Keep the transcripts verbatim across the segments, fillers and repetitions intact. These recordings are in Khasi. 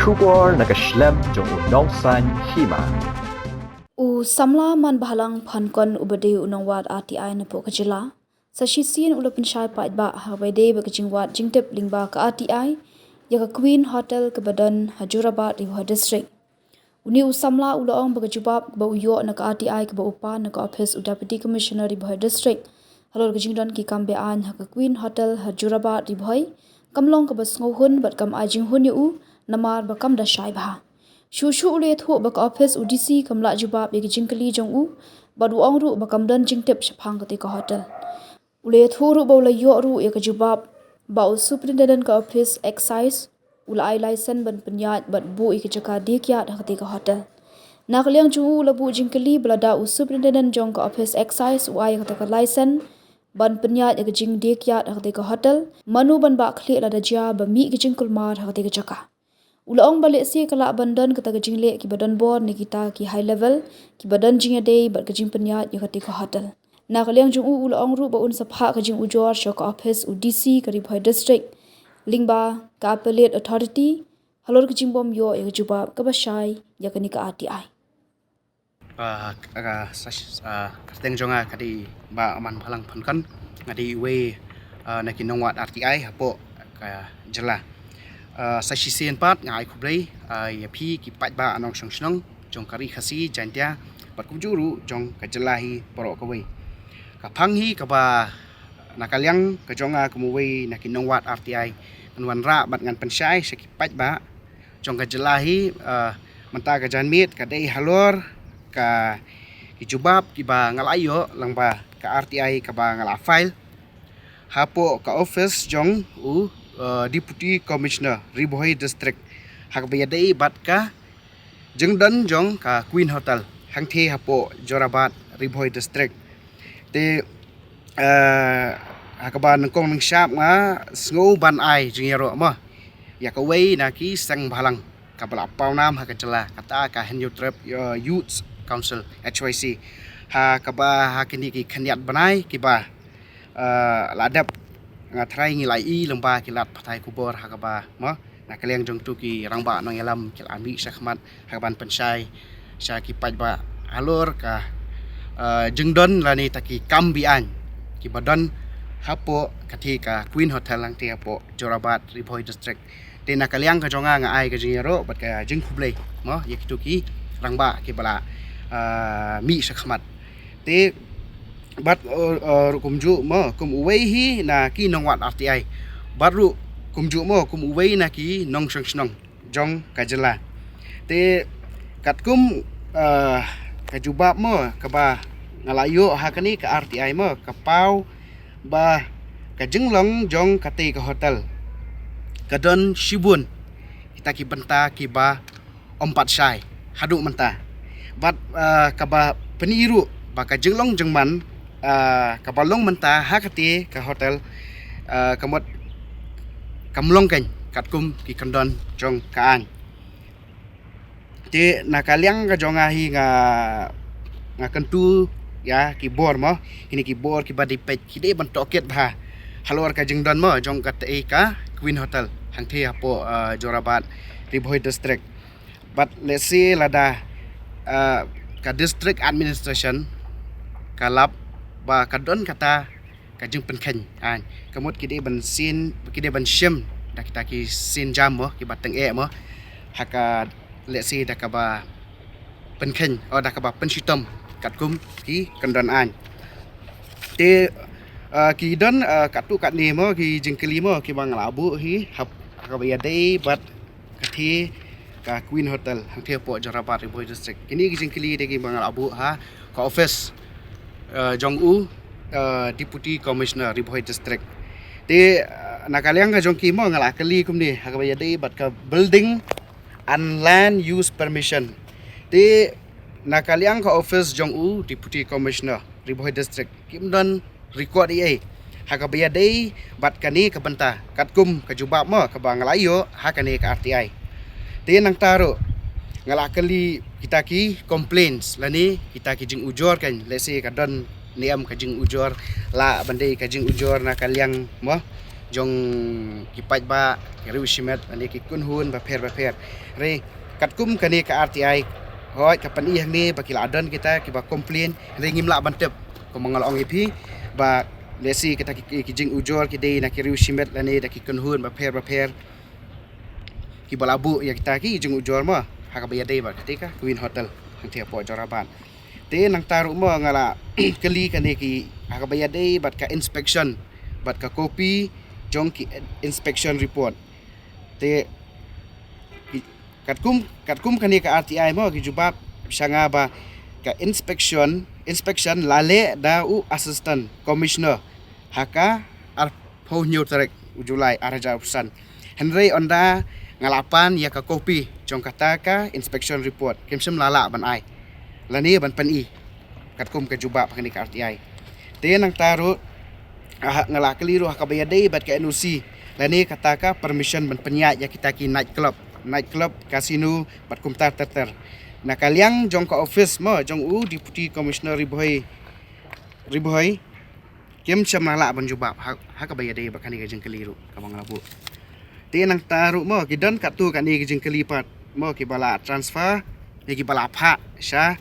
Khubor na ka shlem jong u Nongsaiñ Hima. U samla man bhalang phankon uba dei u nongwad R T I napoh ka jylla, sa shisien u la pynshai paidbah ha kaba ïadei bad ka jingwad jingtip lyngba ka R T I ïa ka Queen Hotel kaba don ha Jorabat, Ri Bhoi District. Une u samla u la ong ba ka jubab kaba u ïoh na ka R T I kaba u pan na ka ophis u Deputy Commissioner Ri Bhoi District halor ka jingdon ki kam be-aiñ ha ka Queen Hotel ha Jorabat, Ri Bhoi, kam long kaba sngewhun bad kam ai jinghun ïa u, namar ba kam da shai bha. Shuh shuh u la ïathuh ba ka ophis u D C kam lah jubab ïa ki jingkylli jong u, bad u ong ruh ba kam don jingtip shaphang kata ka hotel. U la ïathuh ruh ba u la ïoh ruh ïa ka jubab ba u Superintendent ka ophis Excise u la ai license ban pynïaid bad buh ïa ka jaka die kiad ha kata ka hotel. Na ka liang jong u, u la buh jingkylli ba lada u Superintendent jong ka ophis Excise u ai ïa kata ka license ban pynïaid ïa ka jingdie kiad ha kata ka hotel, mano ban bah khlieh lada jia ba mih ka jingkulmar ha kata ka jaka. U la ong ba lehse ka lah ban don kata ka jingleh kiba don bor na kita ki high level kiba don jingïadei bad ka jingpynïaid ïa kata ka hotel. Na ka liang jong u, u la ong ruh ba un sa phah ka jingujor sha ka ophis u D C ka Ri Bhoi District lyngba ka Appellate Authority halor ka jingbym ïoh ïa ka jubab kaba shai ïa kane ka R T I. Ah, ka, sa, ah, kyrteng jong nga ka dei Bah Aman Bhalang Phankon, nga dei uwei, ah, na ki nongwad R T I hapoh ka jylla. Ah, sa shisien pat nga ai khublei, ah, ïa phi ki paidbah nongshong shnong jong ka Ri Khasi Jaiñtia bad kumjuh ruh jong ka jylla hi baroh kawei. Ka phang hi kaba na ka liang ka jong nga kum uwei na ki nongwad R T I ngan wanrah bad ngan pynshai sha ki paidbah jong ka jylla hi, ah, mynta ka janmiet ka dei halor ka ki jubab kiba nga la ïoh lyngba ka R T I kaba nga la file hapoh ka ophis jong u, ah, Deputy Commissioner Ri Bhoi District ha kaba ïadei bad ka jingdon jong ka Queen Hotel hangthie hapoh Jorabat, Ri Bhoi District. Te, eh, ha kaba nyngkong nyngshap nga sngew ban ai jingïaroh mo ïa kawei na ki seng bhalang kaba la paw nam ha ka jylla, kata ka Hynñiewtrep, eh, Youth Council, H Y C, ha kaba ha kine ki khyndiat bnai kiba, eh, la dep, nga tharai ngi la ïohi lyngba ki lad pathai khubor ha kaba mo na ka liang jong tu ki rangbah nongïalam ki la mih sha khmat ha kaban pynshai sha ki paidbah halor ka, eh, jingdon lane ta ki kam be-aiñ kiba don hapoh kata ka Queen Hotel hangthie hapoh Jorabat, Ri Bhoi District. Te na ka liang ka jong nga, nga ai ka jingïaroh bad ka jingkhublei mo ïa kitu ki rangbah kiba la, eh, mih sha khmat. Te bad, eh, eh, ruh kumjuh mo kum uwei hi na ki nongwad R T I, bad ruh kumjuh mo kum uwei na ki nongshong shnong jong ka jylla. Te katkum, eh, ka jubab mo kaba nga la ïoh ha kane ka R T I mo ka paw ba ka jinglong jong kata ka hotel ka don shibun kita ki bynta kiba ym pat shai haduh mynta. Bad, ah, kaba pyni ruh ba ka jinglong jingman, ah, kaba long mynta ha kata ka hotel, ah, ka mut kam long keiñ katkum ki kyndon jong ka aiñ. Te na ka liang ka jong nga hi nga, nga kyntu ïa ki bor mo, kine ki bor kiba dei peit ki dei ban tohkit bha halor ka jingdon mo jong kata ka Queen Hotel hangthie hapoh, ah, Jorabat, Ri Bhoi District. Bad lehse lada, ah, ka district administration ka lap ba ka don kata ka jingpynkheiñ, ah, ka mut ki dei ban sien, ki dei ban shim da kita ki sienjam mo kiba tyngeh mo ha ka, lehse da kaba pynkheiñ, oh, da kaba pynshitom katkum ki kyndon aiñ. Te, ah, ki don, ah, katto katne mo ki jingkylli mo kiba nga la buh hi ha kaba ïadei bad kata ka Queen Hotel hangthie hapoh Jorabat, Ri Bhoi District. Kine ki jingkylli dei kiba nga la buh ha ka office, eh, jong u, eh, Deputy Commissioner Ri Bhoi District. Te, eh, na ka liang ka jong ki mo nga la kylli kumne ha kaba ïadei bad ka Building and Land Use Permission. Te na ka liang ka office jong u Deputy Commissioner Ri Bhoi District kim don record ei ei ha kaba ïadei bad kane ka bynta katkum ka jubab mo kaba nga la ïoh ha kane ka R T I. Te nangta ruh nga la kylli kita ki complaints lane kita ki jingujor kan, lehse ka don ne em ka jingujor, lah ban dei ka jingujor na ka liang mo jong ki paidbah, ki riew shimet, lane ki kynhun bapher bapher. Hynrei katkum kane ka R T I, hooid ka pyni hangne ba ki la don kita kiba complain, hynrei ngim lah ban tip, kumba nga la ong ïa phi, ba lehse kita ki, ki, ki jingujor ki dei na ki riew shimet lane da ki kynhun bapher bapher kiba la buh ïa kita ki jingujor mo, ha kaba ïadei bad kata ka Queen Hotel hangtei hapoh Jorabat. Te nangta ruh mo nga la kylli kane ki ha kaba ïadei bad ka inspection, bad ka copy jong ki inspection report. Te ki, katkum, katkum kane ka R T I mo, ki jubab sha nga ba ka inspection, inspection la leh da u Assistant Commissioner ha ka arphew hynñiew tarik u July ar hajar arphew san. Hynrei ynda nga la pan ïa ka copy jong kata ka inspection report, kim shym la lah ban ai lane ban pyni katkum ka jubab ha kane ka R T I. Te nangta ruh, ah, nga la kylli ruh ha kaba ïadei bad ka N O C lane kata ka permission ban pynïaid ïa kita ki night club, night club, casino bad kumta ter ter. Na ka liang jong ka office mo jong u Deputy Commissioner Ri Bhoi, Ri Bhoi, kim shym la lah ban jubab ha, ha kaba ïadei bad kane ka jingkylli ruh kaba nga la buh. Te nangta ruh mo ki don katto katne ki jingkylli pat mo kiba la transfer, ïa kiba la phah sha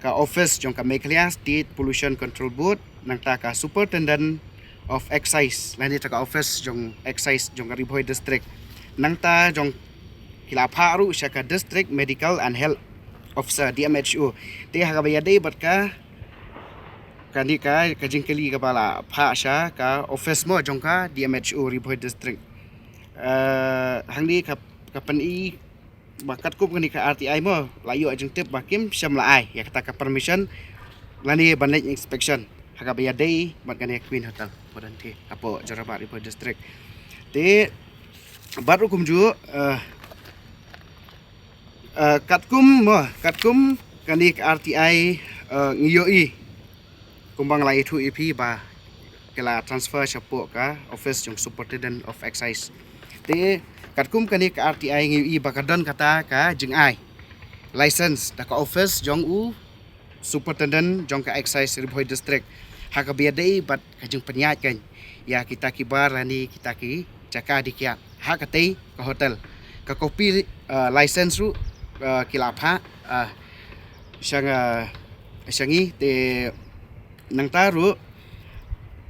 ka office jong ka Meghalaya State Pollution Control Board, nangta ka Superintendent of Excise, lane ta ka office jong Excise jong ka Ri Bhoi District. Nangta jong ki la phah ruh sha ka District Medical and Health Officer, D M H O. Te ha kaba ïadei bad ka kane ka, ka jingkylli kaba la phah sha ka office mo jong ka D M H O Ri Bhoi District. Eh, hangne ka, ka pyni ba katkum kane ka R T I mo la ïoh jingtip ba kim shym la ai ïa kata ka permission lane ban leit inspection ha kaba ïadei bad kane Queen Hotel ba don hangtei hapoh Jorabat Ri Bhoi District. Te bad ruh kumjuh, eh, eh, katkum mo, katkum kane ka R T I, eh, ngi ïohi kumba nga la ïathuh ïa phi ba ki la transfer shapoh ka office jong Superintendent of Excise. Te katkum kane ka R T I ngi ïohi ba ka don kata ka jingai license da ka office jong u Superintendent jong ka Excise Ri Bhoi District ha kaba ïadei bad ka jingpynïaid kan ïa kita ki bar lane kita ki jaka dih kiad ha katei ka hotel. Ka copy, eh, license ruh, eh, ki la phah, eh, sha nga, sha ngi. Te nangta ruh,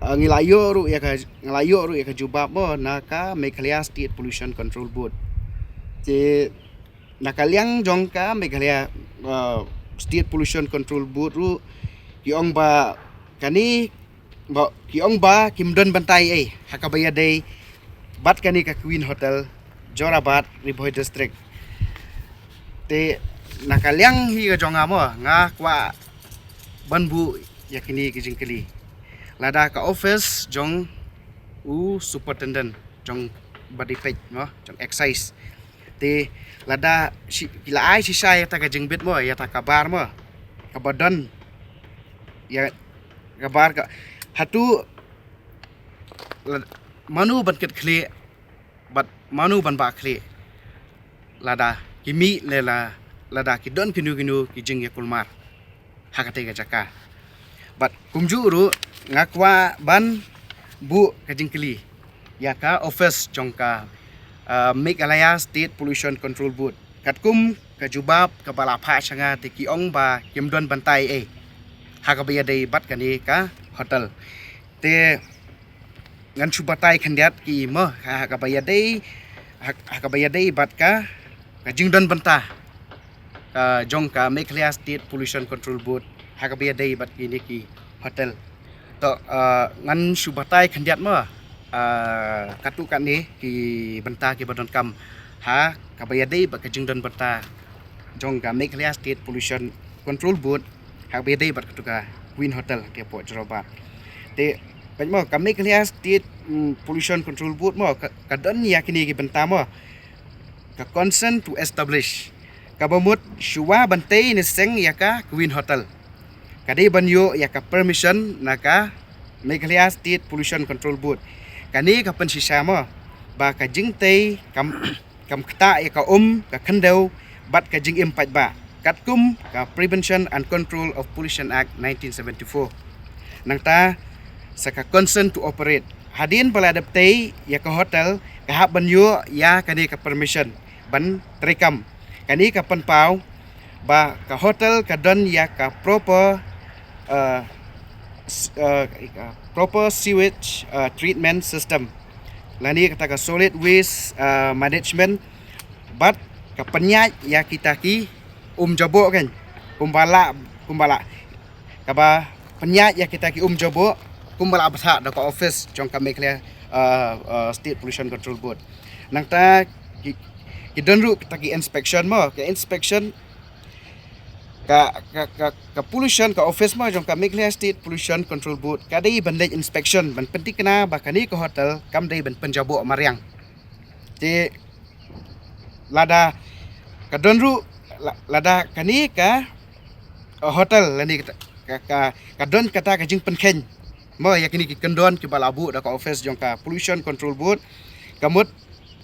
eh, ngi la ïoh ruh ïa ka, ngi la ïoh ruh ïa ka jubab mo na ka Meghalaya State Pollution Control Board. Te na ka liang jong ka Meghalaya, eh, State Pollution Control Board ruh ki ong ba kane, ba ki ong ba kim don bynta ei ei ha kaba ïadei bad kane ka Queen Hotel, Jorabat, Ri Bhoi District. Te na ka liang hi ka jong nga mo, nga kwah ban buh ïa kine ki jingkylli. Lada ka office jong u Superintendent jong ba dei peit mo, jong Excise. Te lada shi, ki la ai shisha ïa ta ka jingbit mo, ïa ta ka bar mo, kaba don ïa ka bar ka, hato la, mano ban kit khlieh bad mano ban bah khlieh lada ki mih lane lada ki don kino kino ki jingïakulmar ha katei ka jaka. Bad kumjuh ruh nga kwah ban buh ka jingkylli ïa ka office jong ka, ah, Meghalaya State Pollution Control Board katkum ka jubab kaba la phah sha nga, te ki ong ba kim don bynta ei ei ha kaba ïadei bad kane ka hotel. Te ngan shu batai khyndiat ki mo, ha, ha kaba ïadei, ha, ha kaba ïadei bad ka, ka jingdon bynta, ah, jong ka Meghalaya State Pollution Control Board ha kaba ïadei bad kine ki hotel. To, ah, ngan shu batai khyndiat mo, ah, katto katne ki bynta kiba donkam ha kaba ïadei bad ka jingdon bynta jong ka Meghalaya State Pollution Control Board ha kaba ïadei bad katto ka Queen Hotel hangtei hapoh Jorabat. Te peit mo, ka Meghalaya State, mm, Pollution Control Board mo, ka, ka don ïa kine ki bynta mo, ka consent to establish, kaba mut shuwa ban tei ne seng ïa ka Queen Hotel, ka dei ban ïoh ïa ka permission na ka Meghalaya State Pollution Control Board. Kane ka pynshisha mo ba ka jingtei kam kam ktah ïa ka um, ka khyndew bad ka jingim paidbah katkum ka Prevention and Control of Pollution Act nineteen seventy-four. Nangta sa ka consent to operate, Hadien ba la dep tei ïa ka hotel, ka hap ban ïoh ïa kane ka permission ban treikam. Kane ka pynpaw ba ka hotel ka don ïa ka proper, uh, s- uh, proper sewage, uh, treatment system, lane kata ka solid waste, uh, management. Bad ka pynïaid ïa kita ki um jaboh kan, kumba la, kumba la, kaba pynïaid ïa kita ki um jaboh, kumba la bthah da ka office jong ka Meghalaya, uh, uh, State Pollution Control Board. Nangta ki, ki don ruh kita ki inspection mo, ka inspection, ka, ka, ka, ka pollution, ka office mo jong ka Meghalaya State Pollution Control Board ka dei ban leit inspection ban pynthikna ba kane ka hotel kam dei ban pynjaboh mariang. Te lada ka don ruh, la- lada kane ka, uh, hotel lane ka, ka, ka, ka don kata ka jingpynkheiñ mo ïa kine ki kyndon kiba la buh da ka office jong ka Pollution Control Board, ka mut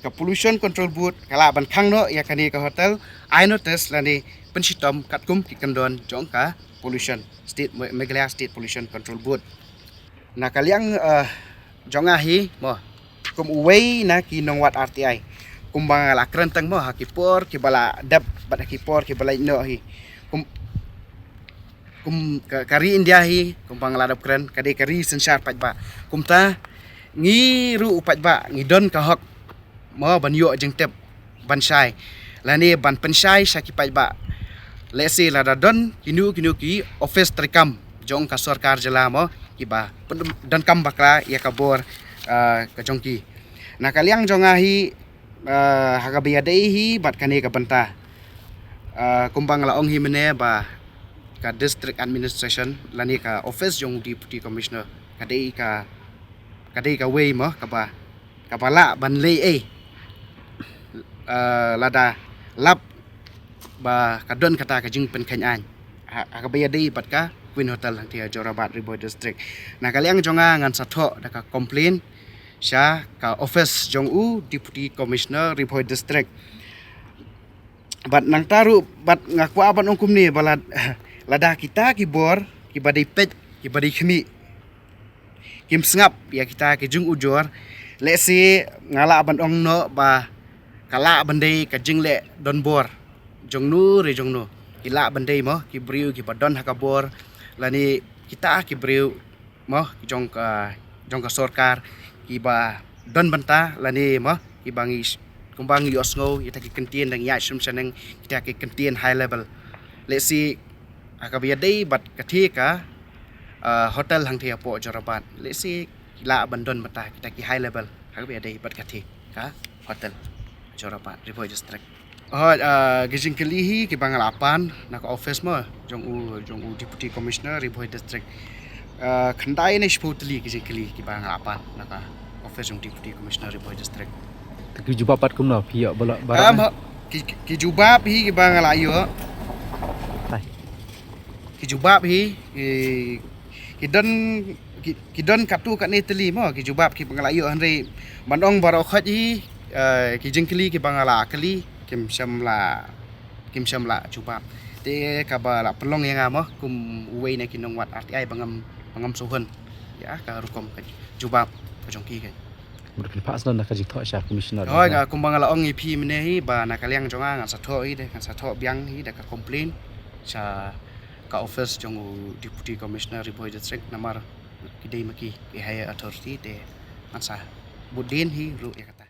ka Pollution Control Board ka lah ban khang noh ïa kane ka hotel, ai notice lane pynshitom katkum ki kyndon jong ka pollution, State, Meghalaya State Pollution Control Board. Na ka liang, uh, jong nga hi mo, kum uwei na ki nongwad R T I, kumba nga la kren tang mo ha ki por kiba la dep bad ha ki por kiba la ïoh hi. Kum, kum ka, ka ri India hi, kumba nga la dep kren, ka dei ka ri synshar paidbah. Kumta ngi ruh u paidbah ngi don ka hok mo ban ïoh jingtip ban shai lane ban pynshai sha ki paidbah. Lehse lada don kino kino ki office treikam jong ka sorkar jylla mo kiba pyn- donkam bakla ïa ka bor, uh, ka jong ki. Na ka liang jong nga hi, uh, ha kaba ïadei hi bad kane ka bynta, uh, kumba nga la ong hi mynne ba ka district administration lane ka office jong Deputy Commissioner ka dei ka, ka dei kawei mo kaba, kaba lah ban leh ei, uh, lada lap ba ka don kata ka jingpynkheiñ aiñ ha, ha kaba ïadei bad ka Queen Hotel hangtei ha Jorabat, Ri Bhoi District. Na ka liang jong nga ngan sa thoh da ka complain sha ka office jong u Deputy Commissioner Ri Bhoi District. Bad nangta ruh bad nga kwah ban ong kumne ba lad- lada kita ki bor kiba dei peit kiba dei khmih kim sngap ïa kita ki jingujor, lehse nga lah ban ong noh ba ka lah ban dei ka jingleh donbor jongno re jongno. Ki lah ban dei mo ki briew kiba don ha ka bor lane kita ki briew mo jong ka, jong ka sorkar kiba don bynta lane mo kiba ngi s- kumba ngi ïohsngew ïa kita ki kyntien dang ïaid shim shaneng, kita ki kyntien high level. Lehse ha kaba ïadei bad kata ka, uh, hotel hangtei hapoh Jorabat, lehse ki lah ban don bynta kita ki high level ha kaba ïadei bad kata ka hotel Jorabat, Ri Bhoi District. Hooid, uh, ki jingkylli hi kiba nga la pan na ka office mo jong u, jong u Deputy Commissioner Ri Bhoi District. Uh, khyndai ne shiphew tylli ki jingkylli kiba nga la pan na ka office jong Deputy Commissioner Ri Bhoi District. Te ki jubab pat kumno phi ïoh ba la- ba la- Am, ha- ki, ki jubab hi kiba nga la ïoh. Hai. Ki jubab hi ki, ki don, ki, ki don katto katne tylli mo ki jubab kiba nga la ïoh, hynrei ban ong baroh khoit hi, eh, ki jingkylli kiba nga la kylli kim shym la, kim shym la jubab. Te kaba la pynlong ïa nga mo kum uwei na ki nongwad R T I ba ngam, ba ngam sngewhun ïa ka rukom ka jubab ka jong ki ka. Mut kin phah sngewna ka jingthoh sha Commissioner. Hooid, nga kumba nga la ong ïa phi mynne hi ba na ka liang jong nga ngan sa thoh hi de, ngan sa thoh biang hi da ka complain sha ka office jong u Deputy Commissioner Ri Bhoi District namar ki dei ma ki ki higher authority te ngan sa bud dien hi ruh ïa kata.